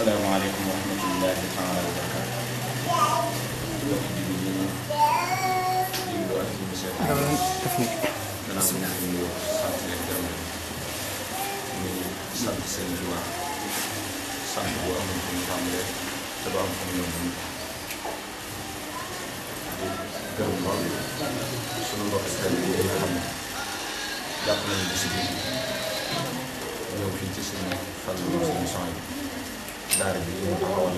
Assalamualaikum warahmatullahi taala wabarakatuh. Dari ini awal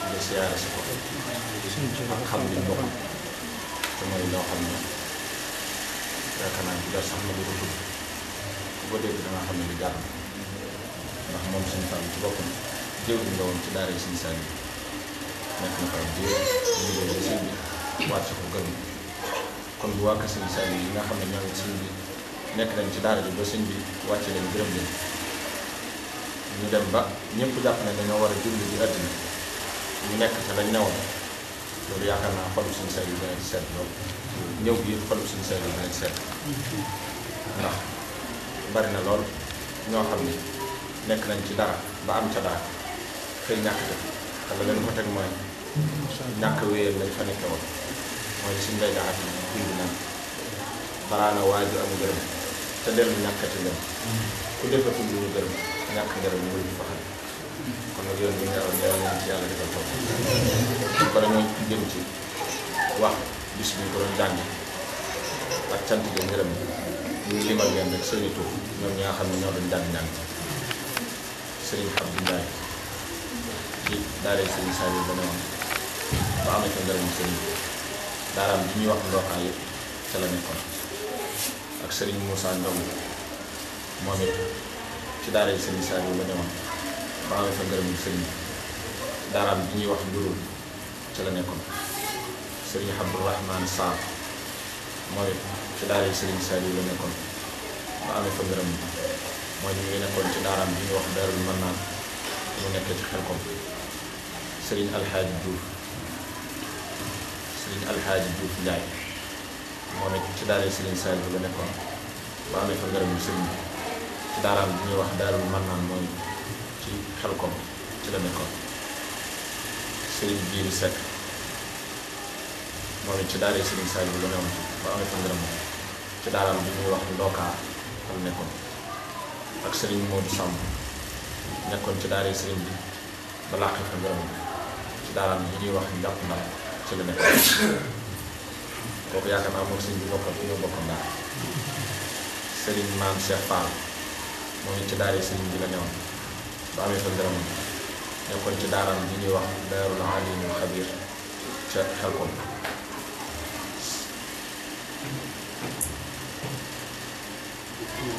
nga siyaare si ko ak xam li bokk te mooy loo xam ne yaakaar naa jar sax na du ko tudd ku ko dégg dangaa xam ne lu jar ndax moom suñu fàmm ci boppam jëwriñ nga woon ci daara yi suñu Saliou nekk na fa diir liggéey bi sëñ bi wàcc ko gën kon bu waa kër suñu Saliou yi nga xam ne ñoo ngi sëñ bi nekk nañ ci daara ji ba sëñ bi wàcc leen gërëm leen ñu dem ba ñëpp jàpp ne dañoo war a jublu ci àddina ñu nekk ca lañ newoon loolu yaakaar naa xolub suñu Saliou dana ci seet loolu ñëw bi xolub suñu Saliou dana ci seet ndax bari na lool ñoo xam ne nekk nañ ci dara ba am ca dara xëy ñàkk def te la leen ko teg mooy ñàkk wéyal lañ fa nekke woon mooy suñ lay jaxat yi bind naan balaa na waaju am gërëm te dellu ñàkkati ngërëm ku defatul lu ñu gërëm ñàkk ngërëm mu ci faxal kon nag yoon bi nga aw ñëw nañ ci yàlla defal ko ko dañoo jëm ci wax bis bi ko doon jàngi ak cant gi ngërëm ñu limal leen rek seeni tur ñoom ñi nga xam ne ñoo doon jàng Serigne Abdou Ndiaye ci daara Serigne Saliou ba ne woon ba amee ko ngërëm Serigne daaraam bi ñuy wax ndookaa yëpp ca la nekkoon ak Serigne Moussa Ndaw moom it ci daara Serigne Saliou ba ne woon ba amee fa ngërëm Serigne daaraam bi ñuy wax njurul ca la nekkoon Serigne Abdourahmane Sarr moom it ci daara Serigne Saliou la nekkoon ba amee fa ngërëm mooy ñu ngi nekkoon ci daaraam bi ñuy wax Darul Manaan mu nekkee ci Xelkom Serigne Alxaaji Diouf Ndiaye moom it ci daara Serigne Saliou la nekkoon ba amee fa ngërëm Serigne ci daaraam bi ñuy wax Darul Manaan mooy ci Xelkom ci la nekkoon Serigne Biiri Seck moom it ci daara Serigne Saliou la newoon ba amee fa ngërëm ci daaraam bi ñuy wax Ndokaa fa la nekkoon ak Serigne Modou Samb nekkoon ci daara Serigne bi ba làqee fa ngërëm ci daaraam bi ñuy wax njàpp ndal ci la nekkoon kooku yaakaar naa moom Serigne bi ñoo bokkoon daal Serigne Maam Cheikh Fall moom it ci daara Serigne bi la newoon ba amee fa ngërëm nekkoon ci daaraam bi ñuy wax Daarul Alimul Xabiir ca Xelkom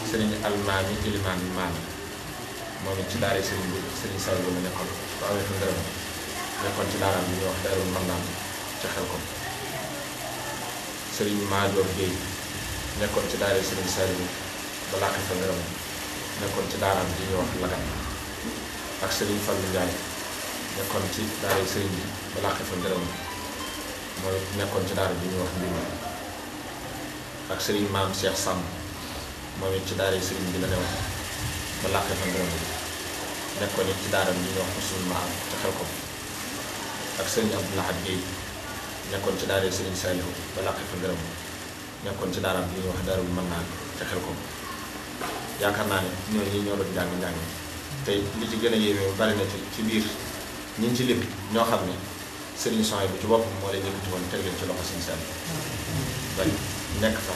Serigne Almaami Ilimaan Maami moom it ci daara Serigne bi Serigne Saliou la nekkoon ba amee fa ngërëm nekkoon ci daaraam bi ñuy wax Daarul Manaan ca Xelkom Serigne Maajoor Gueye nekkoon ci daara Serigne Saliou ba làqee fa ngërëm nekkoon ci daaraam bi ñuy wax Lagat ak Serigne Fallou Ndiaye nekkoon ci daara Serigne bi ba làqee fa ngërëm mooy nekkoon ci daara bi ñuy wax Ndimba ak Serigne Maam Cheikh Samb moom it ci daara Serigne bi la newoon ba làqee fa ngërëm nekkoon it ci daara bi ñuy wax Usul Maam ca Xelkom ak Serigne Abdou Lahad Gueye nekkoon ci daara Serigne Saliou ba làqee fa ngërëm nekkoon ci daara bi ñuy wax Darul Manaan ca Xelkom yaakaar naa ne ñooñu ñoo doon jàng te li ci gën a yéeme bari na ci biir ñi ci lim ñoo xam ne Serigne Souhaïbou bu ci boppam moo leen yëkkati woon teg leen ci loxo Serigne Saliou ba nekk fa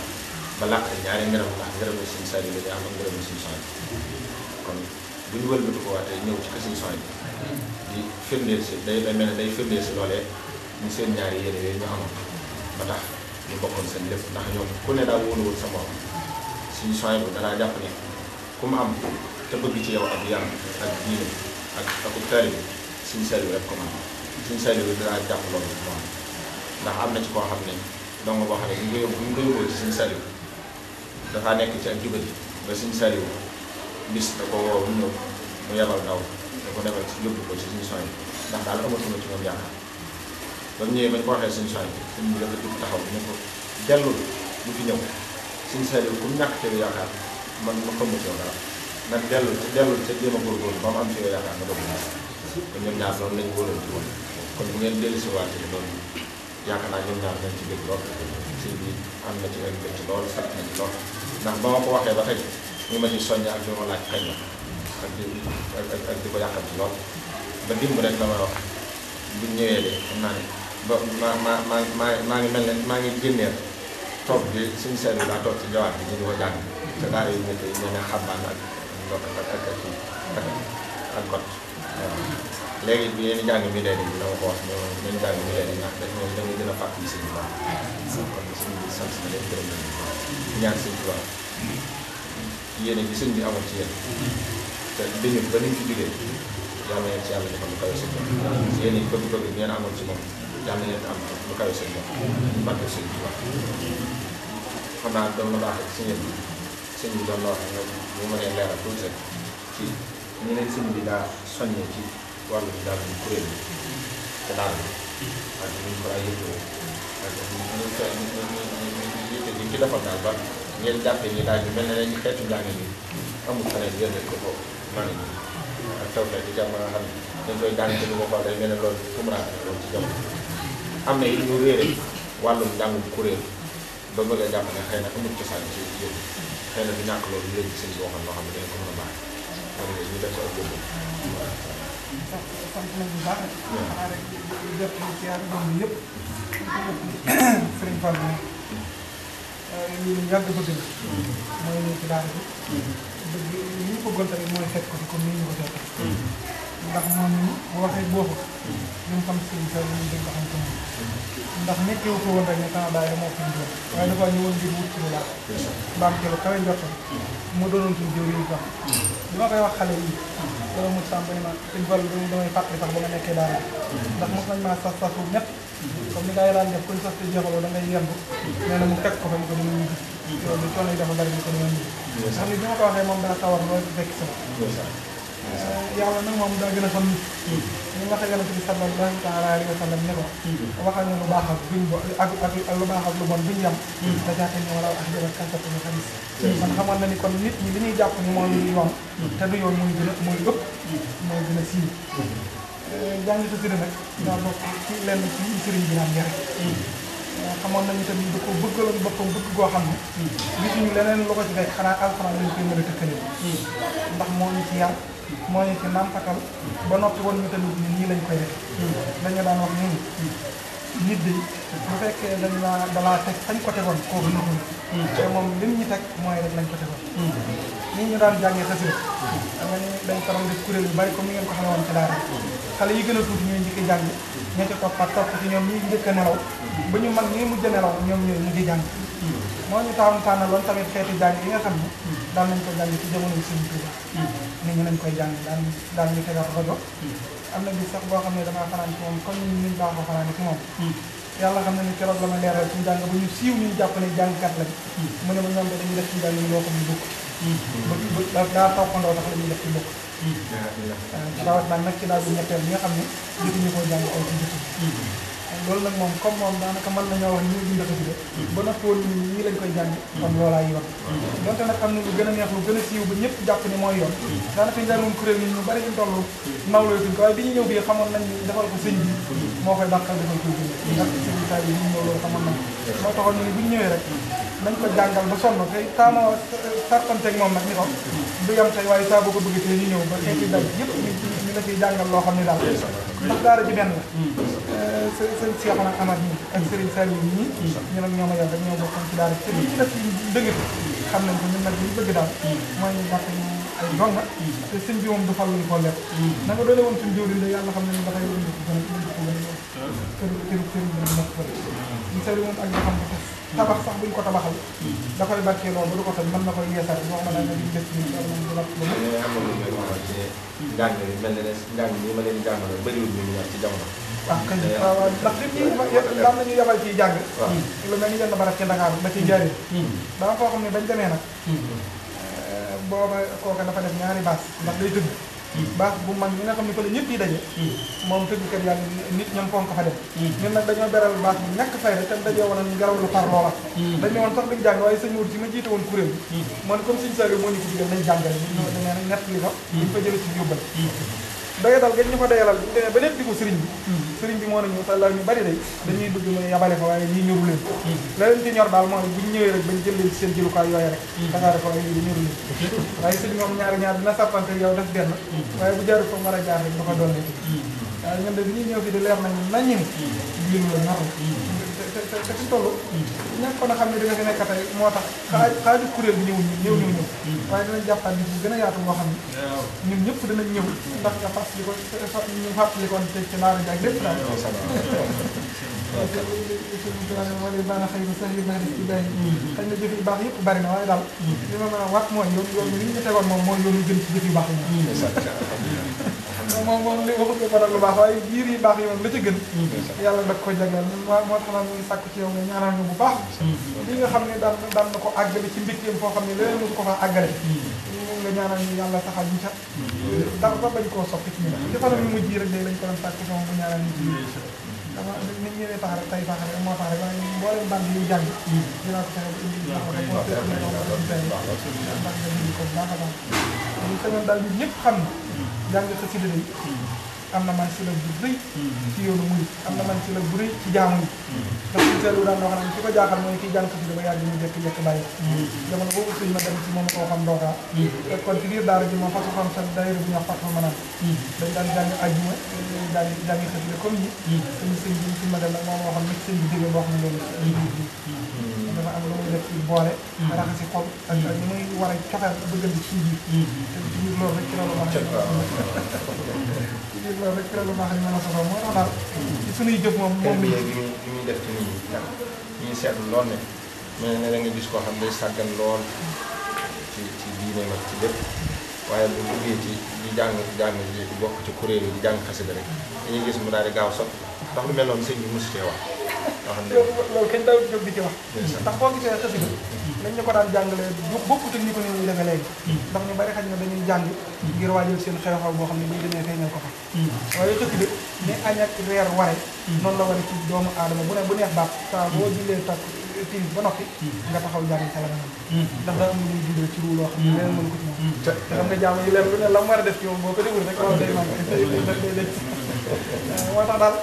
ba làq ñaari ngërëm ndax ngërëm la Serigne Saliou la ñu am ak ngërëm la Serigne Souhaïbou kon bu ñu wëlbatu ko waatee ñëw ci kër Serigne Souhaïbou di firndeel si day mel ne day firndeel si loolee ñu seen ñaari yéene yooyu ñu amoon ba tax ñu bokkoon seen lépp ndax ñoom ku ne daa wóoluwul sa morom Serigne Souhaïbou danaa jàpp ne ku mu am te bëgg ci yow ak yaram ak diine ak taalibe Serigne Saliou rek ko man Serigne Saliou danaa jàpp loolu moom ndax am na ci koo xam ne donc boo xam ne bu ñu ko yóbboo ci Serigne Saliou dafaa nekk ci ak jubati ba Serigne Saliou bis da ko woo mu ñëw mu yebal ndaw da ko demal ci yóbbu ko ci Serigne Souhaïbou ndax daal amatuma ci moom yaakaar ba mu ñëwee ba ñu ko waxee Serigne Souhaïbou Serigne bi dafa jub taxaw ne ko dellul lu fi ñëw Serigne Saliou ku mu ñàkk ci yaakaar man ma xamu ci yow dara nag dellul ca jéem a góorgóorlu ba mu am ci yow yaakaar nga doog a kon ñoom ñaar loolu lañ wóoloon ci woon kon bu ngeen dellu si waatee loolu yaakaar naa ñoom ñaar nañ ci dégg lool sëñ bi am na ci ren ci lool sant na ci lool ndax ba ma ko waxee ba tey ñu ma ci soññ ak li ma laaj kañ la ak di ko yàqal ci lool ba dimb rek la may wax buñ ñëwee de xam naa ne ba maa ngi mel ne maa ngi génneel toog bi suñu seetlu daa toog ci jawaat bi ñu di ko jàng te daara yu nekk ñu ne xambaan ak ndox ak got léegi bi ngeen jàng mi leen bi dama ko wax ñoo nañ jàng mi leen ndax daf ñoo dañuy gën a fàttali sëñ Tuubaa kon sëñ bi sant na leen gërëm nañ ñaan sëñ Tuubaa yéene bi sëñ bi amoon ci yéen te dañu ba niñ ci jógee yàlla ngeen ci yàlla defal lu kawe seen bopp yéen yi bëgg-bëgg ngeen amoon ci moom yàlla ngeen am lu kawe seen bopp barke sëñ Tuubaa xam naa doon na baax si ñëpp sëñ bi doon la wax nga bu mënee leeral tuuti rek ci ñu ne sëñ bi daa soññee ci wàllu daal di kuréel bi te daal ak ñu ko ay yëppoo ak ñu ci defal daal ba ngeen jàppee ni daal di mel ne ci xeetu njàng mi amul feneen yéen ko ko maa ngi ak taw fekk jàmm nga xam ne dañ koy jàng te du ko xool day mel ne loolu umraat loolu ci jamono am na it ñu réere wàllum njàngum kuréel ba bëgg a jàpp ne xëy na amul cosaan ci yéen xëy na du ñàkk loolu léegi sëñ bi waxoon loo xam ne dañ ko mën a baax xam ne ñu def ci ak yóbbu sant nañ bu baax xanaa rek di def ci yàlla doom bi yëpp Sëriñ Fall lii lu yàgg bëgg la mooy ñëw ci daara bi bëgg li ñu bëggoon tamit mooy fekk ko comme nii ñu ko fekk ndax moom bu waxee boobu ñu xam Sëriñ Fall ñu dégg xam ko moom ndax nekkee ko woon rek ne temps daay moo fi ñu doon waaye dafa ñëwoon ngir wut ci lu baax mbaam ci lu kawe njortam mu doonoon suñu jëw yi sax li ma koy wax xale yi loolu mu sàmm ma Sëriñ Fall damay fàttali sax ba nga nekkee daara ndax mos nañ maa sas sasu ñett comme ni gars yi daan def kuñ sas te jeexaloo da ngay yendu nee na mu fekk ko fa ñu ko dama ñu gis loolu coono yi dafa bari ñu ko dama ñu gis xam ni bi ma ko waxee moom daa sawar loolu fekk sama yàlla nag moom daa gën a xam nit ñu nga xagal bi sallallahu taala alayhi wa sallam ne ko waxal ñu lu baax ak buñ ak lu baax ak lu bon buñ yam da jaate ñu wala ak jëra kansatu ñu xamis man xamoon na ni kon nit ñi li ñuy jàpp ni mooy yoon te du yoon mooy gën a mooy ëpp mooy gën a siiw jàngi sa sëriñ nag daa bokk ci lenn ci sëriñ bi naan yare xamoon nañu tamit da ko bëggaloon boppam bëgg goo xam ne gisuñu leneen lu ko ci fekk xanaa alxuraan lañ koy mën a tëkkale ndax moo ñu ci yar moo ñu ci nàmpatal ba noppi woon ñu tamit ni nii lañ koy def dañu daan wax ñun nit di bu fekkee dañ laa dalaa teg fañ ko tegoon kooku nit ñi te moom lim ñu teg mooy rek lañ ko tegoon nii ñu daan jàngee xasida xam nga ni dañ ko doon def kuréel yu bari comme ni ngeen ko xamee woon ci daara xale yi gën a tuuti ñooy njëkk jàng ña ca toppat topp ci ñoom ñi njëkk a nelaw ba ñu mag ñi mujj a nelaw ñoom ñooy mujj jàng moo ñu tànnaloon tamit xeeti jàng yi nga xam ne daan nañ ko jàng ci jamono Sëriñ Tuuba nit ñi nañ koy jàng daan ñu tegal rajo am na bis sax boo xam ne damaa fanaan ci moom comme ni ñu baaxoo fanaan ci moom yàlla xam ne ni keroog la ma leeral ci njàng ba ñu siiw ñu jàpp ne jàngkat lañ mu ne ma ñoom de dañuy def ci njàng yi loo xam ne bokk daa toppandoo tax la ñuy def ci bokk rawat naan nag ci daal bu ñetteel bi nga xam ne jotuñu koo jàng ay ci jëtu loolu nag moom comme moom daanaka mën nañoo wax ñu bind xasida ba noppi woon ñii lañ koy jàng kon loolaa yoon donte nag am na lu gën a neex lu gën a siiw ba ñëpp jàpp ni mooy yoon daanaka njàngum kuréel yi ñu bari ñu toll nawloo tuñ ko waaye bi ñu ñëw fii xamoon nañ defal ko sëñ bi moo koy dàqal defal koy jënd ndax sëñ bi saa yi ñu ñëw loolu xamoon nañ moo taxoon ñu ne bu ñu ñëwee rek nañ ko jàngal ba sonn te taamoo sartanteeg moom nag ni ko du yam tey waaye saa boo ko bëgg tey ñu ñëw ba xeeti daj yëpp ñu la ciy jàngal loo xam ne daal ndax daara ji benn la sëñ Cheikh nag Amar ñi ak Serigne Saliou ñii ñu nag ñoo ma yor rek ñoo bokkoon ci daara te li ci def ci dëgg xam nañ ko ñun nag li ñu bëgg daal mooy ñu jàpp ñu ay donga te sëñ bi moom du fal luñu ko lekk na nga doole woon suñu jiwlin de yàlla xam ne ni dafay indi ko gën a kër bi nekk bëri ñu Saliou moom ak nga xam ko tabax sax buñ ko tabaxal da koy barkee loolu ba du ko toj mën na koy yeesal wax ma daal nga di def ci loolu moom du lakk ba njàng mi mel ne njàng mi ma leen jàngale bëriwul ñu ñor ci jamono waaw kañ waaw ndax li ñuy daan nañu yebal ciy jàng lu mel ni yenn barab ci Dakar ba ciy jaaree dama foo xam ne bañ demee nag booba kooka dafa def ñaari baas ndax day tëgg baas bu mag ñi nga xam ne fa la ñëpp yi daje moom tëggkat yàlla nit ñoom fonk fa dem ñun nag dañoo beral baas bu ñàkk fay rek te dajee woon ngelaw lu par loola dañ ne woon sax duñ jàng waaye sëñ Mourou si ma jiite woon kuréel bi moo ne comme sëñ Saliou moo ñu ko digal nañ jàngale ñoo demee nag ñett li ko ñu fa jële ci yóbbal doyadal gën ñu fa doyalal bu ñu demee ba lépp di ko sëriñ bi moo nañu sa la ñu bari day dañuy bëgg mu yabale fa waaye ñii ñoru leen la leen ci ñor daal mooy buñ ñëwee rek bañ jël leen ci seen jëlukaay yooyu rek dakaare ko waaye ñi ñoru leen waaye sëriñ moom ñaari ñaar dina sàppante yow def benn waaye bu jaaru fa war a jaar rek dafa doon leen waaye ñun de bi ñuy ñëw fii di leer nañ ni lii lu la ñor te fi toll ñàkk ko na xam ne da nga fi nekk tey moo tax xaaju kuréel bi ñëw waaye dinañ jàppaat bis bu gën a yaatu boo xam ne ñun ñëpp dinañ ñëw ndax nga fàttali ko ñu fàttali ko te ci naara ji ak lépp daal wala baana xëy na sax yi ma def ci bay xëy na jëf yu baax yëpp bari na waaye daal li ma mën a wat mooy yoon bi li ñu tegoon moom mooy yoonu gën ci jëf yu baax yi moom li waxut ko nag lu baax waaye biir yi baax yi moom la ca gën yàlla da ko jagleel moo tax nag ñuy sàkku ci yow nga ñaanal ñu bu baax li nga xam ne daan na ko àggale ci mbégteem foo xam ne leneen mosu ko faa àggale moom nga ñaanal ñu yàlla saxal ñu ca dara ba bañ koo soppi ci ñu ci fanam ñu mujj rek léegi lañ ko doon sàkku ci moom nga ñaanal ñu ci dama nit ñi ne tax rek tey tax rek moo tax rek waaye mboolem band yu jàng dinaa ko fexe ba indi boo fekk ne tey ndax nga dindi ko bu baax a baax ñu sañoon daal ñun ñëpp xam ne jàng xasida yi am na man si la bu rëy ci yoonu murid am na man si la bu rëy ci jaamu yi ndax ci seetlu daan wax naan ki ko jaaxal mooy kiy jàng xasida ba yàgg mu jekk-jekk bàyyi jamono boobu sëñ ma dem ci moom koo xam dookaa te kon ci biir daara ji moom fasu xam sa daayira bu ñu wax Fatou Manane dañ daan jàng ajjuma jàngi xasida comme ñi suñu sëñ bi suñu ma dem nag moom moo xam nag sëñ bi dégg wax na loolu dafa am lu muy def ci boole raxasi xol ak ni muy war a cofeel bëggante ci biir te ci biir loolu rek ci loolu wax loolu rek lu baax ñu mën a sosoo moo tax daal ci suñuy jëf moom li muy def ci nit ñi ndax ñuy seetlu lool ne mais ne da nga gis koo xam day sàggan lool ci diine nag ci lépp waaye bu duggee ci di jàng di bokk ci kuréel yi di jàng xasida rek dañuy gis mu daal di gaaw sot ndax lu mel noonu sëñ bi mosu cee wax loolu kenn daw jóg di ci wax ndax boo gisee xasida lañ ñu ko daan jàngalee bokkut ak ni ko nit ñi defee léegi ndax ñu bari xaj na dañuy jàng ngir waajal seen xew-xew boo xam ne buñu demee feeñal ko fa waaye xasida ni añ ak reer ware noonu la ware ci doomu aadama bu neex baax saa boo jullee takk timis ba noppi nga taxaw jàng sa la nga ndax daa am lu muy juddoo ci ruu loo xam ne leneen mënu ko ci moom te xam nga jaamu yi leen lu ne la mu war a def ci moom boo ko deful rek loolu day man moo tax daal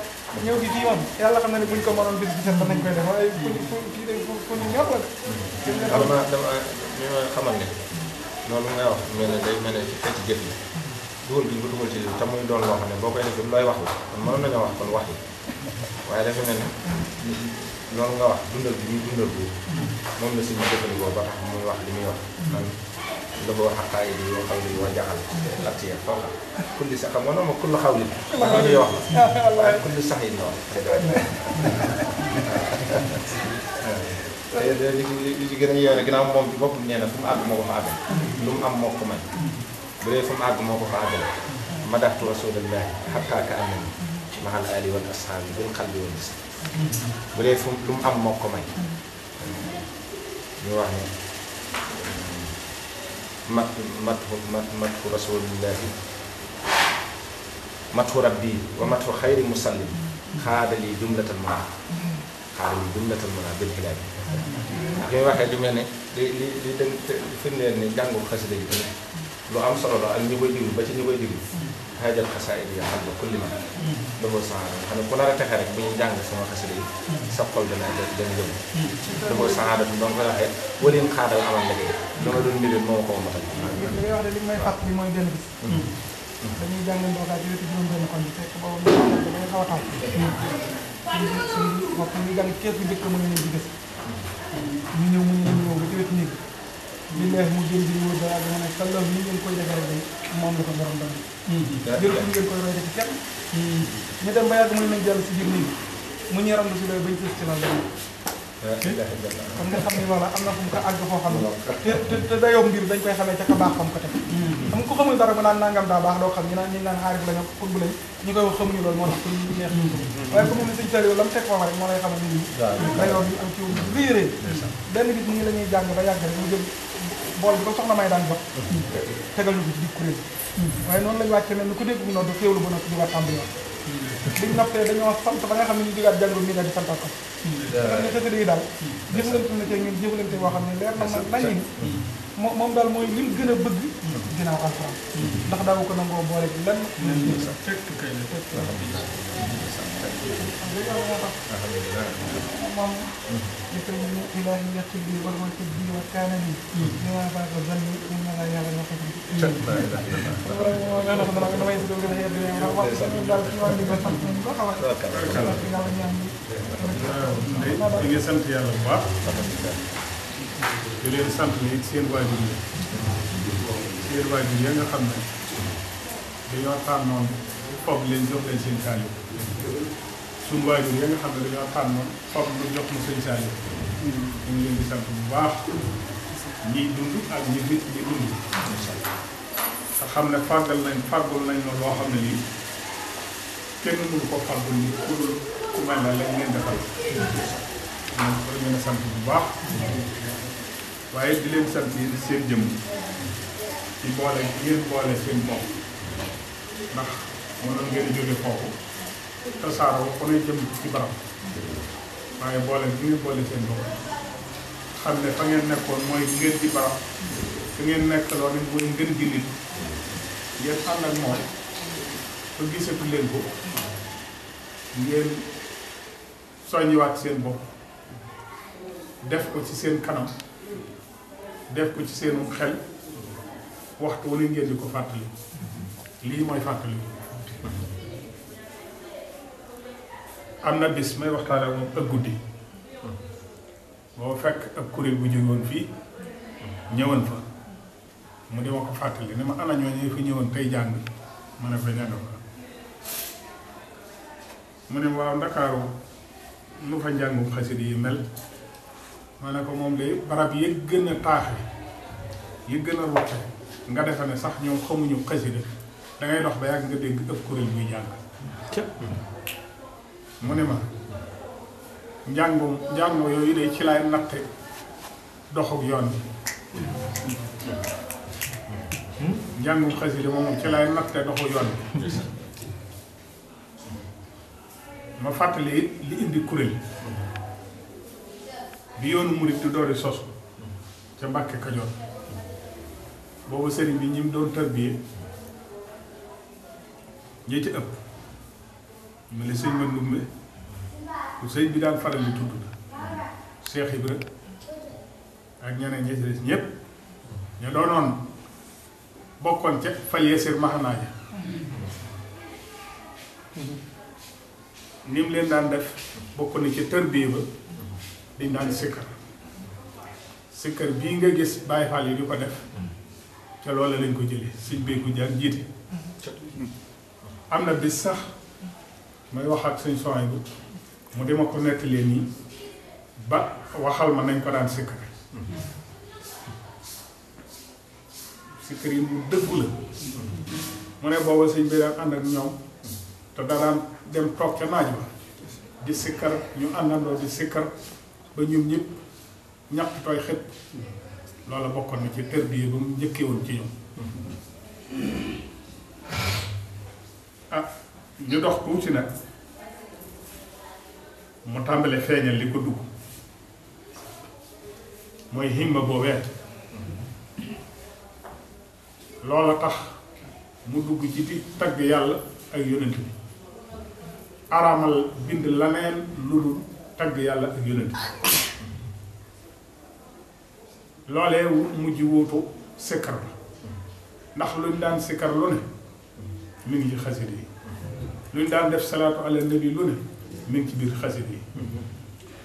ñëw gi fii moom yàlla xam na ne buñ ko mënoon bis bi set nañ koy def waaye fu ñu ñor la dama ñu ma xamal ne loolu ngay wax mel ne day mel ne ci fecc jëf yi dugal bi ñu ko dugal ci te muy doon loo xam ne boo koy def looy wax la kon mënoon nañoo wax kon wax yi waaye dafa mel ne loolu nga wax dundal bi ñuy dundal boobu moom la suñu jëfandikoo ba tax muy wax li muy wax man la ko wax ak xaay bi yoo xam ne yoo jaxal ak ci yàlla foofu kulli sax xam nga noonu ma kulli xaw li ñuy wax la waaye kulli sax yi la wax te li ci gën a yéene ginnaaw moom ci boppam nee na fu mu àgg moo ko fa àggal lu mu am moo ko may bu dee fu mu àgg moo ko fa àggal madaxtu rasulillahi xataa ka annani mahal ali wal ashaabi bil qalbi wal jism bu dee fu lu mu am moo ko may ñu wax ne matxu rasulillahi matxu rabbi wa matxu xayri musallim xaadali jumlatal mana bil hilaal bi ñu waxee lu mel ne li dem firndeel ne jàngu xasida yi tamit lu am solo la ak ñu koy diglu ba ci ñu koy diglu xaajal xasaayid yi xam nga kulli ma dafa saxaara nga xam ne ku nar a texe rek bu ñuy jàng sama xasida yi sa xol dana yëngu dafa saxaara tu donc koy waxee waleen xaadal amal ndege lu nga doon mbir moo ko matal li ngay wax de li may fàttali mooy benn bis dañuy jàng ndookaa ci wetu juróom-benn kon bi fekk boobu damay xaw a taw suñu bopp ñu jàng kees bu njëkk mu ne leen di gës ñu ñëw ba ci wetu néeg billahi mu gën di wóor dara dama ne sallam ni ngeen koy defee rek day moom la ko borom doon jël ko ngeen koy roy ci kenn ñu dem ba yàgg mu ne nañ jàll si biir néeg mu ñeeram lu si loolu bañ sës ci loolu kon nga xam ne loola am na fu mu ko àgg foo xam ne te dayoo mbir dañ koy xamee ca ka baax xam ko teg xam nga ko xamul dara ba naan nangam daa baax doo xam ñu naan xaarif lañu pour bu lañ ñu koy wax xamuñu loolu moo tax pour ñu neex waaye comme ni sëñ Saliou la mu teg foofa rek moo lay xamal nit ñi dayoo bi am ci réerée benn bis nii la ñuy jàng ba yàgg rek mu jël bool bi ko soxna may daan jox tegal ñu ko ci di kuréel waaye noonu lañu wàcce mel ni ku dégg mu noonu féewlu ba noppi di war tàmbali wax biñ noppee dañoo sant ba nga xam ne ñu jógaat jàngul mi nga di santal ko xam ne xasida yi daal jëflante na ci ñun jëflante boo xam ne leer na nañu ni moom daal mooy li mu gën a bëgg ginnaaw alxuraan ndax daawu ko nangoo boole bi lenn fekk kay la fekk moom yëkkal ñu ilaahi yaqil bi wal wal bi wa kaana bi li ma baax a zanni ñu ne la yàlla na ko ci damay si dugg yedd wax daal ci wàllu ba sant nañ ko xamal yàlla ñaan di nga sant yàlla bu baax di leen sant ni seen waajur ya nga xam ne dañoo tànnoon foog leen jox leen seen taalibe suñu waajur ya nga xam ne dañoo tànnoon foog lu jox mu seen taalibe ñu ngi leen di sant bu baax ñiy dund ak ñi nit ñi dund te xam ne fàggul nañ na loo xam ne lii kenn mënu ko fàggul ni ku mel ne lañ leen defal ñoom war ngeen a sant bu baax waaye di leen sant yi seen jëm ci boole ngeen boole seen bopp ndax mënoon ngeen a jóge foofu tasaaroo ku ne jëm ci barab waaye boole bi ngeen boole seen bopp xam ne fa ngeen nekkoon mooy ngeen ci barab fa ngeen nekk loo ne mooy ngeen gi nit ngeen ànd ak moom ba gisatu leen ko ngeen soññiwaat seen bopp def ko ci seen kanam def ko ci seenu xel waxtu wala ngeen di ko fàttali lii mooy fàttali am na bis may waxtaane moom ak guddi boo fekk ab kuréel bu jógoon fii ñëwoon fa mu di ma ko fàttali ne ma ana ñooñu fi ñëwoon tey jàng ma ne ko ñànd fa mu ne waaw Ndakaaru lu fa njàngum xasida yi mel ma ne ko moom de barab yi gën a taaxe yi gën a rotte nga defe ne sax ñoom xamuñu xasida dangay dox ba yàgg nga dégg ëpp kuréel buy jàng mu ne ma njàngoo yooyu de ci laay natte doxuk yoon bi njàngum xasida moom ci laay natte doxuk yoon bi ma fàttali it li indi kuréel bi yoonu murit di doori sosu ca Mbàkke Kajoor boobu sëriñ bi ñi mu doon tarbiyee ñi ci ëpp mu ne sëñ ma ndumbe ku sëñ bi daan faral di tudd la Cheikh Ibra ak ñeneen ñi ci des ñépp ñu doonoon bokkoon ca fal yeesir maxanaaja ni mu leen daan def bokk na ci tarbiyee ba dañ daan sikkar bii nga gis Baay Faal yi di ko def ca loola lañ ko jëlee sëñ béyku jaan jiite am na bis sax may wax ak sëñ soxna bi mu dima ko nettalee nii ba waxal ma nañ ko daan sikkar sikkar yi mu dëggu la mu ne booba sëñ bi daan ànd ak ñoom te daan dem toog ca naaj ba di sikkar ñu àndandoo di sikkar ba ñun ñëpp ñaq tooy xet loola bokkoon na ci tërbiye ba mu njëkkee woon ci ñoom ah ñu dox tuuti nag mu tàmbale feeñal li ko dugg mooy himma boobee loola tax mu dugg ci di tagg yàlla ak yonent bi araamal bind laneen lu dul tagg yàlla ak yonent bi loolee mujj wuutu sikkar la ndax luñ daan sikkar lu ne mi ngi ci xasida yi luñ daan def salaatu ala nabi lu ne mi ngi ci biir xasida yi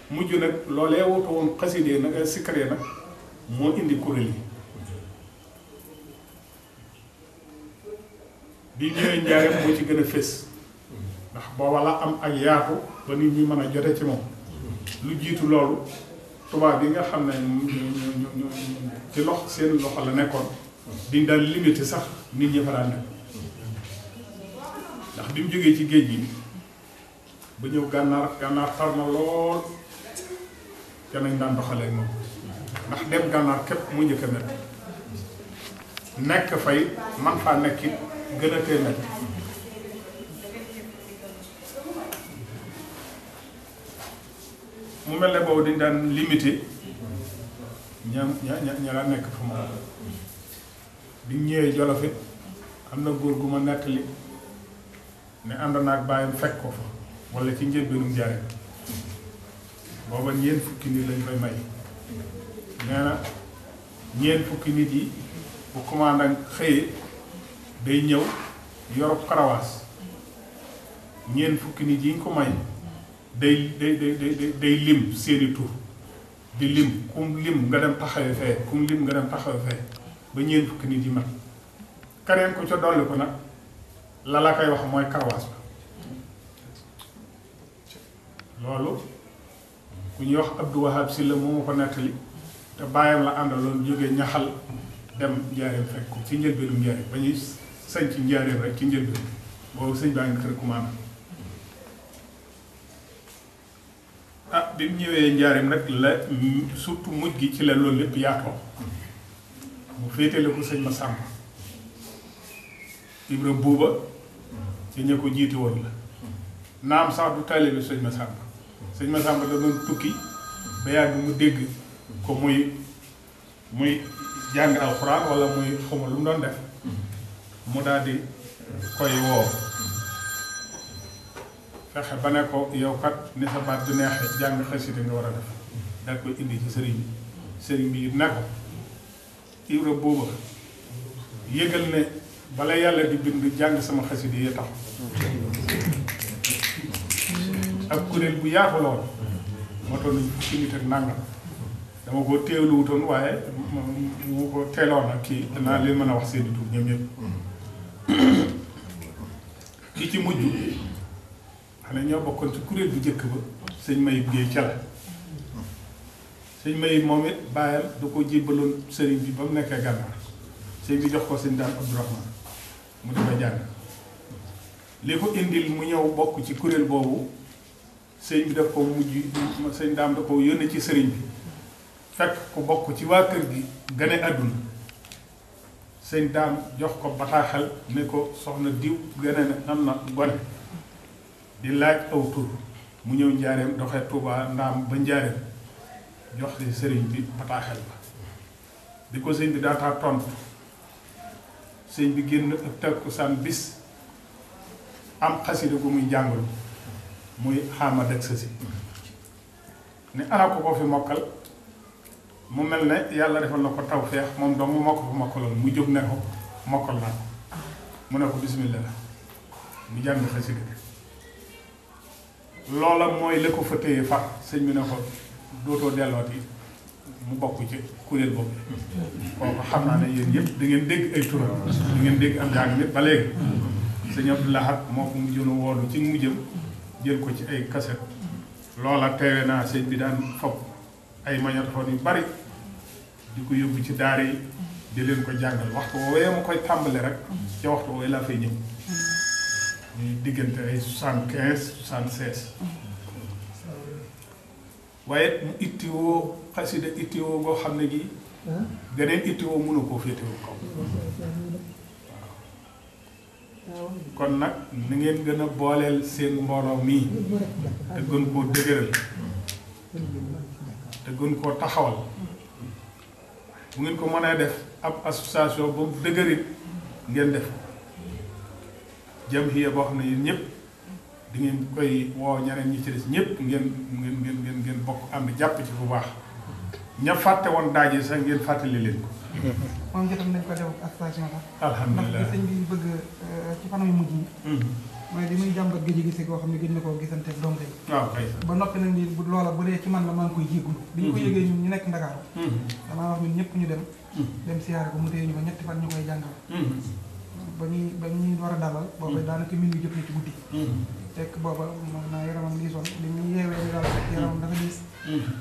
mujj nag loolee wuutu woon xasida yi nag sikkar yi nag moo indi kuréel yi bi ñëwee njaareem moo ci gën a fés ndax booba la am ak yaatu ba nit ñi mën a jote ci moom lu jiitu loolu tubaab yi nga xam ne ñu ci seen loxo la nekkoon diñ daan limité sax nit ñi fa daan nekk ndax bi mu jógee ci géej gi ba ñëw gànnaar tar na lool te nañ daan doxalee moom ndax dem gànnaar képp mu njëkk a nekk fay man faa nekk it gën a tee nekk mu mel ne boobu dañ daan limité ña la nekk fa moom bi ñëwee Jolof it am na góor gu ma nettali ne ànd naag bàyyam fekk ko fa wala ci njëlbéenum jaaree booba ñeent fukki nit lañ koy may nee na ñeent fukki nit yi bu commandant xëyee day ñëw yorop karawaas ñeent fukki nit yi ñu ko may day lim seeni tur di lim kum lim nga dem taxawe fee kum lim nga dem taxawe fee ba ñeent fukki nit yi mat keneen ko ca dolli ko nag la koy wax mooy karawaas ba loolu ku ñuy wax Abdou Wahab Sylla moo ma ko nettali te bàyyam la àndaloon jógee ñaxal dem njaareem fekk ko ci njëlbeenu njaareem ba ñuy sañ ci njaareem rek ci njëlbeen boobu sëñ baa ngi kër commande bi mu ñëwee njaareem rek la surtout mujj gi ci la loolu lépp yaatoo mu féetale ko sëñ Massamba Ibra Buuba ci ña ko jiite woon la naam sax du taalibe sëñ Massamba sëñ Massamba da doon tukki ba yàgg mu dégg ko muy jàng alxuraan wala muy xamul lu mu doon def mu daal di koy woo fexe ba ne ko yow kat ni sa baat du neexee jàng xasida nga war a def daal koy indi ci sëriñ bi ne ko Ibra Buuba yëgal ne bala yàlla di bind jàng sama xasida yi tax ak kuréel bu yaatu lool moo toll nañ fukki nit ak nàngam dama ko teewlu wutoon waaye mu ko teeloon ak kii danaa leen mën a wax seeni tur ñoom ñëpp ki ci mujj xam ne ñoo bokkoon ci kuréel bu njëkk ba sëñ Mayib Géey ca la sëñ Mayib moom it bàyyam da ko jébbaloon sëriñ bi ba mu nekkee Gànnaar sëñ bi jox ko sëñ Daam Abdourahman mu dafa jàng li ko indil mu ñëw bokk ci kuréel boobu sëñ bi daf ko mujj sëñ Daam da ko yónnee ci sëriñ bi fekk ko bokk ci waa kër gi gane àdduna sëñ Daam jox ko bataaxal ne ko soxna diw gane na am na gone di laaj aw tur mu ñëw njaareem doxee Tuubaa Ndaam ba njaareem jox ci sëriñ bi bataaxal ba bi ko sëñ bi daataa tontu sëñ bi génn ak takkusaan bis am xasida gu muy jàngalu muy xaama dëkk sa si ne ana ko fi mokkal mu mel ne yàlla defal na ko tawfeex moom dong mu mokk fa mokkaloon mu jóg ne ko mokkal naa ko mu ne ko bismillah mu jàng xasida loola mooy la ko fa téye far sëñ bi ne ko dootoo dellooti mu bokk ci kuréel boobu kooku xam naa ne yéen yëpp da ngeen dégg ay turam da ngeen dégg am njàng nit ba léegi sëñ Abdou Lahad moo ko mujjoon a woolu ci mujjam jël ko ci ay kaset loola teewe naa sëñ bi daan fopp ay magnétophone yu bari di ko yóbbu ci daara yi di leen ko jàngal waxtu woowee ma koy tàmbali rek ca waxtu woowee laa fay ñëw ñuy diggante ay 75 76 waaye mu ittiwoo xasida ittiwoo goo xam ne gi geneen ittiwoo mënu koo féetewoo kaw waaw kon nag ni ngeen gën a booleel seen mbooloo mii te gën koo dëgëral te gën koo taxawal bu ngeen ko mënee def ab association ba mu dëgërit ngeen def jamhiya boo xam ne yéen ñëpp di ngeen koy woo ñeneen ñi ci des ñëpp ngeen bokk ànd jàpp ci bu baax ña fàtte woon daaje sax ngeen fàttali leen ko. moom jotoon nañ ko def association sax. alhamdulilah ndax sëñ bi bëgg ci fanam yu mujj yi. mooy li muy jàmbat géej gi goo xam ne gëj na koo gisante ak doom tey. waaw kay ba noppi nag nii bu loola bu dee ci man la maa ngi koy jéggulu bi ñu ko yëgee ñun ñu nekk Ndakaaru. damaa wax ñun ñëpp ñu dem siyaare ko mu téye ñu ko ñetti fan ñu koy jàngal. ba ñuy war a dalal. booba daanaka minuit jot na ci guddi. fekk booba moom naa yaramam liisoon li ñu yeewee ñu daal fekk yaramam dafa liis.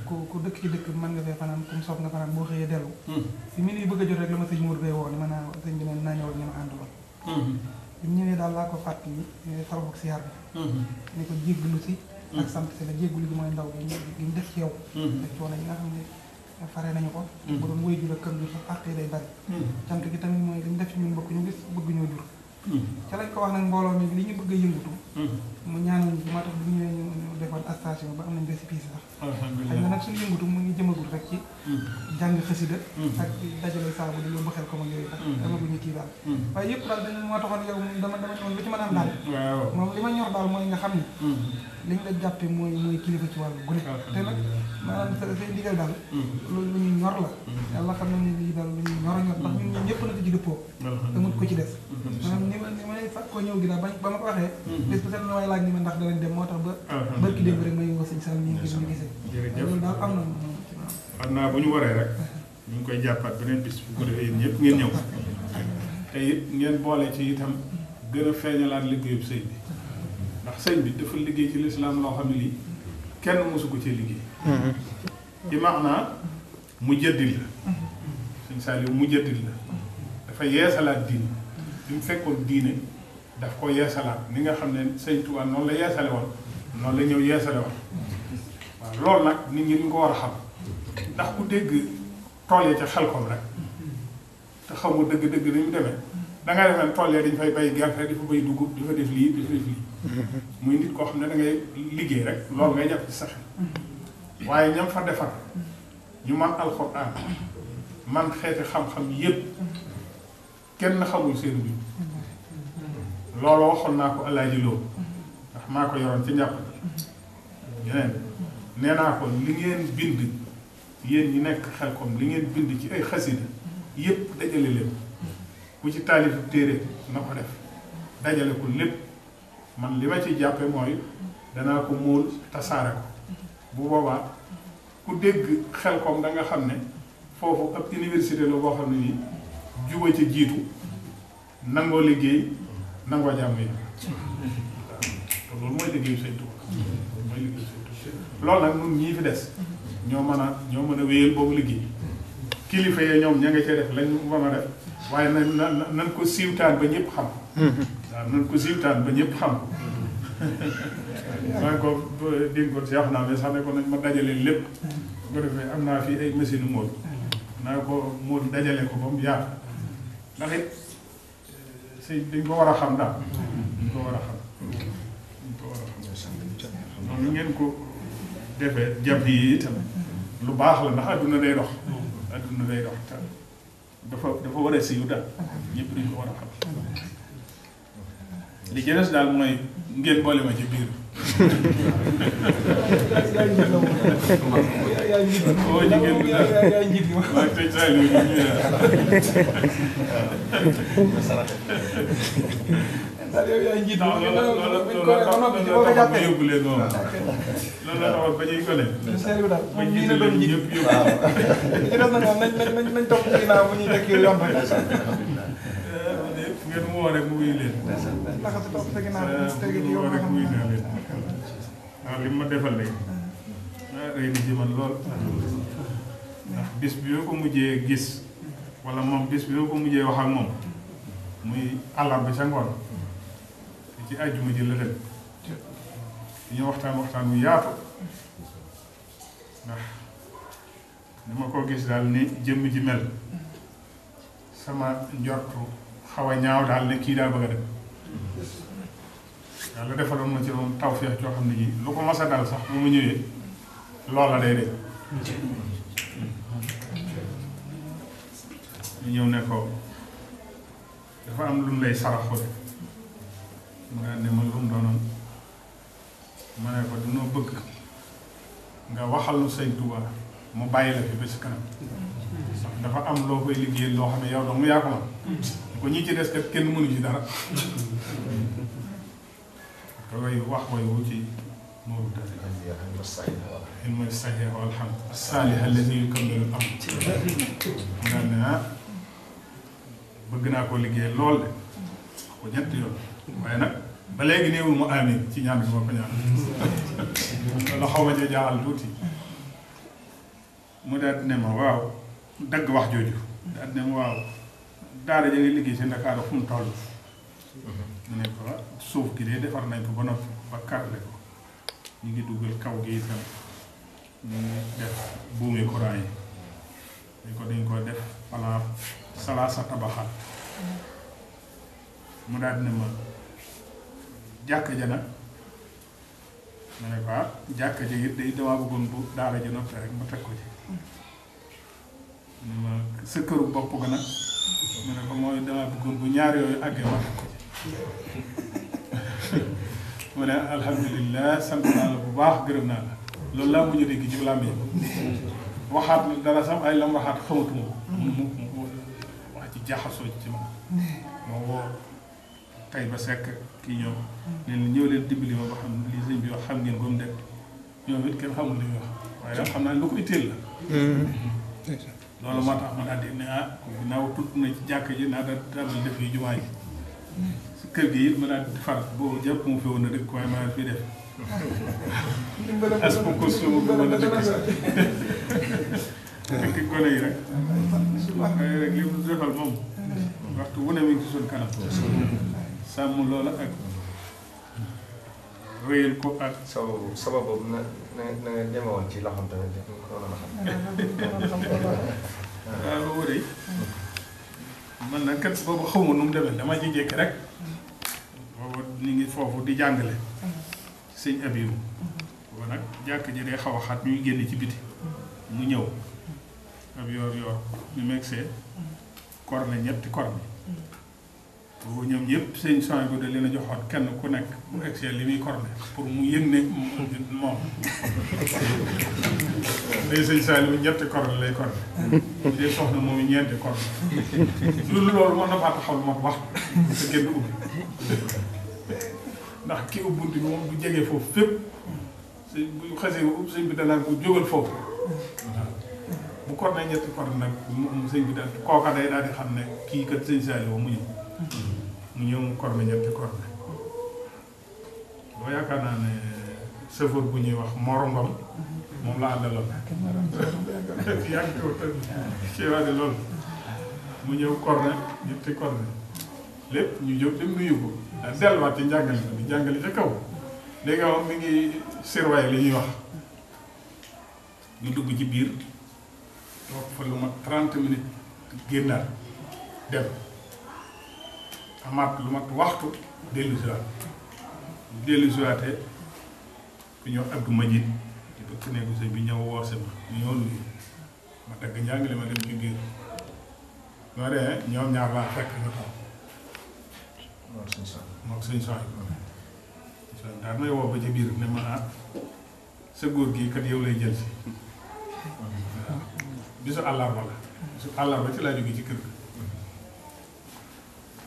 ku dëkk ci dëkk mën nga fee fanaan kum soob nga fanaan boo xëyee dellu. fi minuit bëgg a jot rek la ma sëñ Mour Gueye woo ni ma naa sëñ bi ne naa ñëw ak ñu ma àndaloon. bi mu ñëwee daal laa ko fàttali farboog siyaar bi. ni ko jéggalu si. ak sant si la jéggalu gi mooy ndaw gi ñu def ci yow. ak coono yi nga xam ne fare nañu ko. bu doon wéy jur ak kër jur sax àq yi day bari. cant gi tamit mooy li ñu def ci ñun bokk ñu gis bëgg ñoo jur. ca lañ ko wax nag mbooloo mi li ñu bëgg a yëngatu. mu ñaanal ñu moo tax bu ñëwee ñu defoon station ba am nañ récépissé sax. xëy na nag suñu yëngatu mu ngi jëmagul rek ci. jàng xasida ak dajale saabu di yóbbu xel ko mag yooyu tax amaguñu kii daal. waaye yëpp daal dañu moo taxoon yow dama ñëwoon lu ci mën a am daal. moom li ma ñor daal mooy nga xam ni. liñ la jàppee mooy kilifa ci wàllu gune te nag maanaam say ndigal daal loolu lu ñuy ñor la yàlla xam na ni lii daal lu ñuy ñor a ñor ndax ñun ñëpp na ko ci dëppoo amut ko ci des maanaam ni ma fàq ko ñëw gi daal ba ma ko waxee bés bu set ñu may laaj ni ma ndax danañ dem moo tax ba barki démb rek may woo sëñ Sall ñu ngi ñu gisee loolu daal am na xam naa bu ñu waree rek ñu ngi koy jàppaat beneen bis bu ko defee yéen ñëpp ngeen ñëw te it ngeen boole ci itam gën a feeñalaat liggéeyub sëñ bi ndax sëñ bi dafa liggéey ci lislaam loo xam ne lii kenn mosu ko cee liggéey ci maanaa mu jëddil la sëñ Saliou mu jëddil la dafa yeesalaat diine bi mu fekkoon diine daf ko yeesalaat ni nga xam ne sëñ Tuubaa noonu la yeesale woon noonu la ñëw yeesale woon waaw loolu nag nit ñi ñu ko war a xam ndax ku dégg tool ya ca Xelkom rek te xamul dëgg-dëgg ni mu demee dangay defee tool ya dañ fay bay gerte di fa bay dugub di fa def lii di fa def lii muy nit koo xam ne da ngay liggéey rek loolu ngay jàpp ci sax waaye ñam fa defar ñu man alxuraan man xeeti xam-xam yépp kenn xamul seen bi loolu waxoon naa ko Alaaji Lo ndax maa ko yoroon ci njàpp yeneen nee naa ko li ngeen bind yéen ñi nekk Xelkom li ngeen bind ci ay xasida yépp dajale leen ku ci taalifu téere na ko def dajale ko lépp man li ma ci jàppe mooy danaa ko móol tasaare ko bu boobaa ku dégg Xelkom da nga xam ne foofu ab université la boo xam ne nii juba ca jiitu nangoo liggéey nangoo jàmm yi te loolu mooy liggéeyu Sëñ Tuubaa mooy liggéeyu Sëñ Tuubaa loolu nag ñun ñii fi des ñoo mën a wéyal boobu liggéey kilifa yi ñoom ña nga cee def lañ mën a def waaye nan ko siiwtaan ba ñëpp xam waaw nan ko siiwtaan ba ñëpp xam maa ngi ko dégg ko si wax naa mais sax ne ko nañ ma dajale lépp bu ko defee am naa fii ay machine mool naa ko mool dajale ko ba mu yaatu ndax it si dañ ko war a xam daal dañ ko war a xam noonu ngeen ko defee jàpp yi itam lu baax la ndax adduna day dox adduna day dox te dafa war a siiw daal ñëpp dañ ko war a xam li ci des daal mooy ngeen boole ma ci biir oo jigéen bi daal waaye tey saa yi yow yaay njiit loolu la tax yóbbu leen noonu loolu la taxoon ba ñuy gone ba jiite leen ñëpp yóbbu ci des na moom nañ topp ci ginnaaw bu ñuy teg yow yoon rek ngeen mu woo rek mu wuyu leen naka si topp sa ginnaaw teg ci yow woo rek mu wuyu leen waaw li ma defal léegi rëy na ci man lool ndax bis bi yoo ko mujjee gis wala moom bis bi yoo ko mujjee wax ak moom muy àllarba sa ngoon ci àjjuma ji la dem ñu waxtaan mu yaatu ndax dama ko gis daal ni jëmm ji mel sama njortu xaw a ñaaw daal ne kii daa bëgg a dem yàlla defaloon ma ci moom tawfeex joo xam ne ji lu ko mas a dal sax bu ma ñëwee loola day dem ñu ñëw ne ko dafa am lu mu lay saraxu mu daal ne ma lu mu doonoon ma ne ko dañoo bëgg nga waxal lu Sëñ Tuubaa mu bàyyi la fi ba si kanam dafa am loo koy liggéey loo xam ne yow dong yaa ko man ko ñi ci des kat kenn mënu ci dara te way wax way wu ci mooru dara ilma sahih wal hamd as-salih alladhi yukammilu al-amr mu daal ne bëgg naa ko liggéey lool de ko ñett yoon waaye nag ba léegi néewul mu amiin ci ñaan bi moo ko ñaan loolu xaw ma cee jaaxal tuuti mu daal ne ma waaw dagg wax jooju daal ne ma waaw daara ja ngay liggéey ci Ndakaaru fu mu toll mu ne ko suuf gi de defar nañ ko ba noppi ba carrelé ko ñu ngi dugal kaw gi itam ñu ngi def buumi courant yi dañ ko def plan salaasa tabaxaat mu daal ne ma jàkka ja nag ma ne ko jàkka ja it day damaa bëggoon bu daara ja noppi rek ma teg ko ci ne ma sa këru bopp ga nag ma ne ko mooy damaa bëggoon bu ñaar yooyu àggee ma teg ko ci mu ne alhamdulilah sant naa la bu baax gërëm naa la loolu laa mujj dégg ci làmmiñ waxaat dara sax ay lam waxaat xamatuma ko wax ci jaxasoo ci ma moo woo tay ba sekk kii ñëw ne leen ñëw leen dimbali ma ba xam lii sëñ bi wax xam ngeen ba mu dekk ñoom it kenn xamul li muy wax waaye daal xam naa lu ko itteel la loolu moo tax ma daal di ne ginnaaw tudd na ci jàkk ji naa daal dabal def yi jumaa ji si kër gi it ma daal di far boobu jàpp mu fi woon na dëkk waaye ma daal fi def as ko ko suuma bu mën a dëkk dëkk gone yi rek waaye rek li mu defal moom waxtu wu ne mi ngi ci suñ kanam sàmm loola ak réyal ko ak sababu na nga ñeme woon ci loxoom tamit def nga ko doon xam. waaw wërëy man nag kat boobu xawma nu mu demee dama ci jékki rek boobu ñu ngi foofu di jàngale sëñ Abiyu boobu nag jàkk ji day xaw a xat ñuy génn ci biti mu ñëw ab yor ñu megsee korne ñetti korne boobu ñoom ñëpp sëñ soin bu de leen a joxoon kenn ku nekk bu egsee li muy korne pour mu yëg ne moom day sëñ Saliou ñetti korne lay korne bu dee soxna moom ñeenti korne loolu mën na faa taxaw lu mat wax te kenn du ubbi ndax ki ubbi bunt bi moom bu jegee foofu fépp sëñ bu xasee ba ubbi sëñ bi danaan ko jógal foofu waaw bu korne ñetti korne nag mu sëñ bi daal kooka day daal di xam ne kii kat sëñ Saliou mu ñëw mu korne ñetti korne boo yaakaar naa ne chauffeur bu ñuy wax Mor Ngom moom la àndaloon yàgg ko ci waade loolu mu ñëw korne ñetti korne lépp ñu jóg dem nuyu ko daal delluwaat ci njàngale bi di jàngale ca kaw léegi moom mi ngi surveiller li ñuy wax ñu dugg ci biir toog fa lu mat 30 minutes génnaat dem amaat lu mat waxtu dellu siwaatee ku ñëw Abdou Majid di bëgg néegu sëñ bi ñëw woose ma ñu ñëw nuyu ma dagg njàngale ma dem ci biir ñoo dee ñoom ñaar laa fekk ñu toog moom sëñ soy daal may woo ba ci biir ne ma sa góor gi kat yow lay jël si waaw bisu àllarba la bisu àllarba ci laa jóge ci kër gi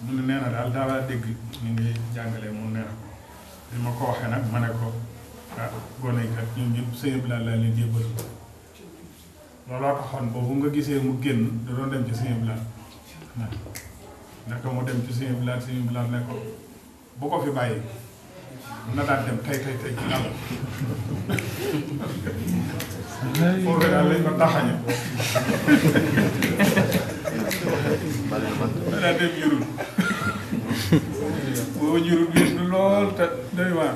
mu ne nee na daal daa dégg ñu ngi jàngalee mu neex bi ma ko waxee nag ma ne ko gone yi kat ñoom ñëpp sëñ bi laa leen jébbal looloo taxoon boobu nga gisee mu génn da doon dem ci sëñ bi laa naka mu dem ci sëñ bi laa ne ko bu ko fi bàyyi na daal dem tey ci àll foofu daal lañ ko taxañe daa dem jurul boobu jurul bi du lool te doy waar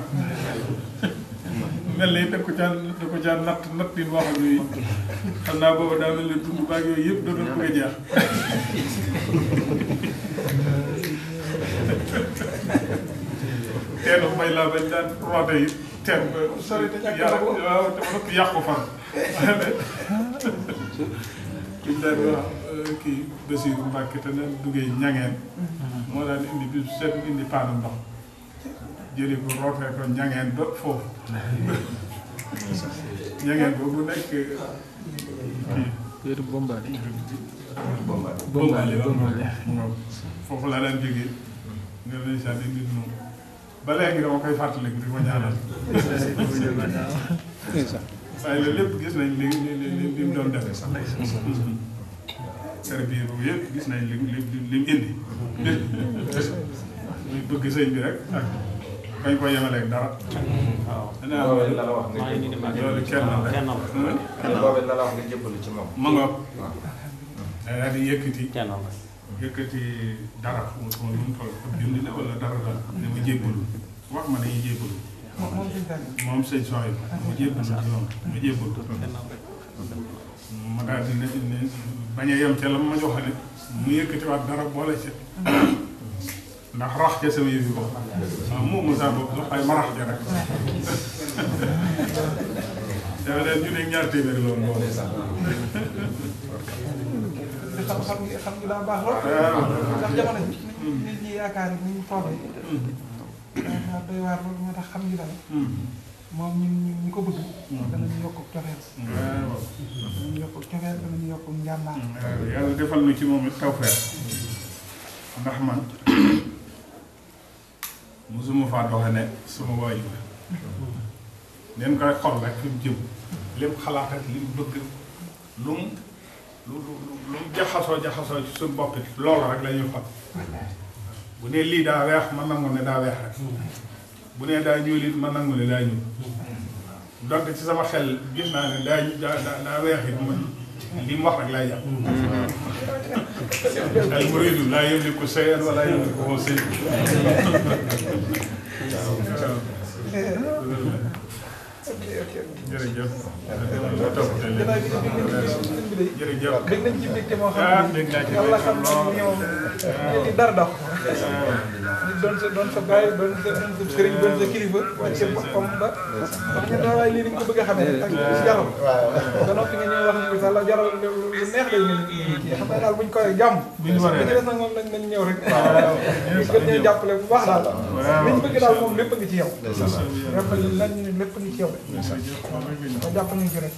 mel ni da ko caa natt di wax ak yooyu xam naa boobu daa mel ni dund baag yooyu yëpp da doon bëgg a jeex teenu may laa bañ daan roote yi teen ba sori te waaw te ba yàqu fan liñ daan wax kii Basiiru Mbàkke te neen duggee ñangeen moo daan indi bi seet indi paanu ndox jëli ko rootee ko ñangeen ba foofu ñangeen boobu nekk kii Bombali foofu laa daan jógee nga leen saa di nit moom ba léegi dama koy fàttaliku di ko ñaanal waaye loolu lépp gis nañ li mu doon defee sax kër bii boobu yëpp gis nañ li mu indi muy bëgg sëñ bi rek ak bañ ko yemaleeg dara waaw loolu la la wax nga loolu kenn la rek loolu la la wax nga jébbalu ci moom ma ngoog daal di yëkkati dara mu mu toll ab junni la wala dara daal ne ma jébbalu wax ma dañuy jébbalu moom sëñ sooy ma jébbalu ci moom ma jébbalu ma daal di ne bañ a yem ca la ma joxe ne mu yëkkatiwaat dara boole ci ndax rax ca sama yëf yi bopp waaw moom mu saa bopp sax ay ma rax ja rek dafa leen ñu ne ñaar téeméeri loolu loolu xam ngi daa baax lool ndax jamono ji nit ñi yaakaar ni ñu toogee waaw doy waar loolu moo tax xam ngi daal moom ñi ko bëgg danañu yokk cofeel danañu yokk cofeel danañu yokk njàmbaar yàlla defal nu ci moom it tawfeex ndax man mosuma faa doxe ne suma waajur neen koy xol rek fi mu jëm lépp xalaat ak li mu bëgg lu mu jaxasoo ci suñu bopp it loolu rek la ñuy xol bu ne lii daa weex man nangu ne daa weex rek bu ne daa ñuul it man nangu ne daa ñuul donc ci sama xel gis naa ne daa weex it man li mu wax rek laay jàpp al muridu laa yamliku shay'an wa laa yamlikuhu shay'un jërëjëf. jërëjëf. dégg nañ ci mbégte moo xam ne yàlla xam ne ñoom li dara dox doon sa baay doon sa sëriñ doon sa kilifa wàcce boppam ba wax nga daal waaye lii dañ ko bëgg a xamee rek ak si jaral ba noppi nga ñëw wax ñu ko sax la jaral lu neex lay mel xam nga daal buñ koy jàmm buñ waree des nag moom nañ ñëw rek gën ñoo jàppale bu baax daal liñ bëgg daal moom lépp a ngi ci yow jàppal lan ñu ne lépp a ngi ci yow ba jàpp nañ ci rek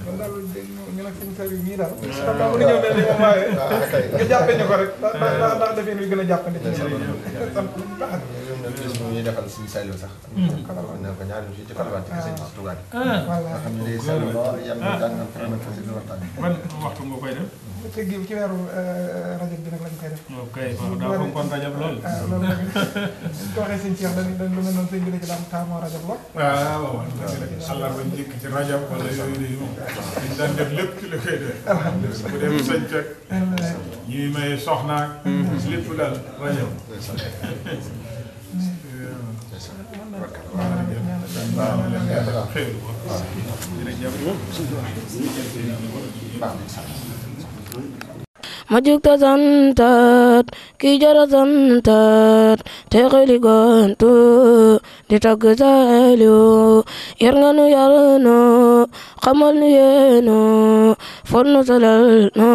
kon daal ñu nag suñu sëriñ ñii daal xam naa mën a ñëw mel ni moom waaye nga jàppee ñu ko rek ndax defee ñu gën a jàppandi ci sant bu baax ñuy defal suñu Saliou sax na ko ñaari ci Colobane ci sëñ Bass Touba nga xam ne day Saliou lool yàlla daan na ko mën fasi di waxtaan ban waxtu nga koy def te gi ci weeru rajab bi nag lañ koy def ok daa ko kon rajab lool loolu nag ñu ko waxee sëñ Cheikh dañ lu mel noonu sëñ bi da ci daan taamoo rajab lool waaw allah ba njëkk ci rajab wala yooyu de moom dañ daan def lépp ci li koy def bu dem sañ fekk ñuy may soxnaak lépp daal rajab ma jug ta santaat ki jara santaat te xeli gontu di tagg Saliou yar nga nu yar no xamal nu yeeno fon nu salal no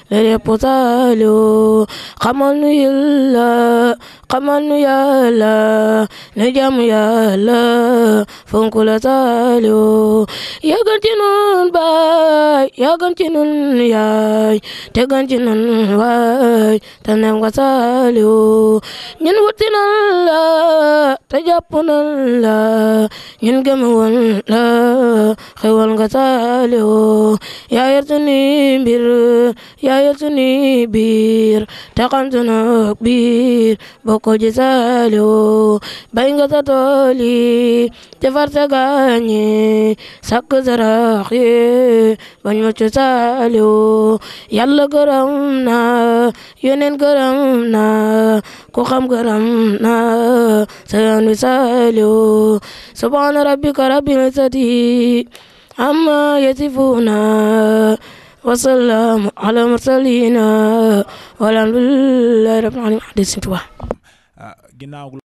le lépp Saliou xamal nu yilla xamal nu yàlla nu jaamu yàlla fonk la Saliou yàggan ci nun baay yàggan ci nun yaay tegan ci nun waay te nem nga Saliou ñun wuti nan la te jàpp nan la ñun gëm woon la xewal nga Saliou yaa yor sunu mbir yaa yor sunu biir te xam sunu biir bokko ji Saliou bay nga sa tool yi defar sa gaañi sakk sarax yi bañ mucc Saliou yàlla gërëm na yoneen gërëm na ku xam gërëm na sa yoon wi Saliou subhaana rabbika rabbil izzati amma yasifuna wa salaamu ala mursalina walhamdulillahi rabbil alamin.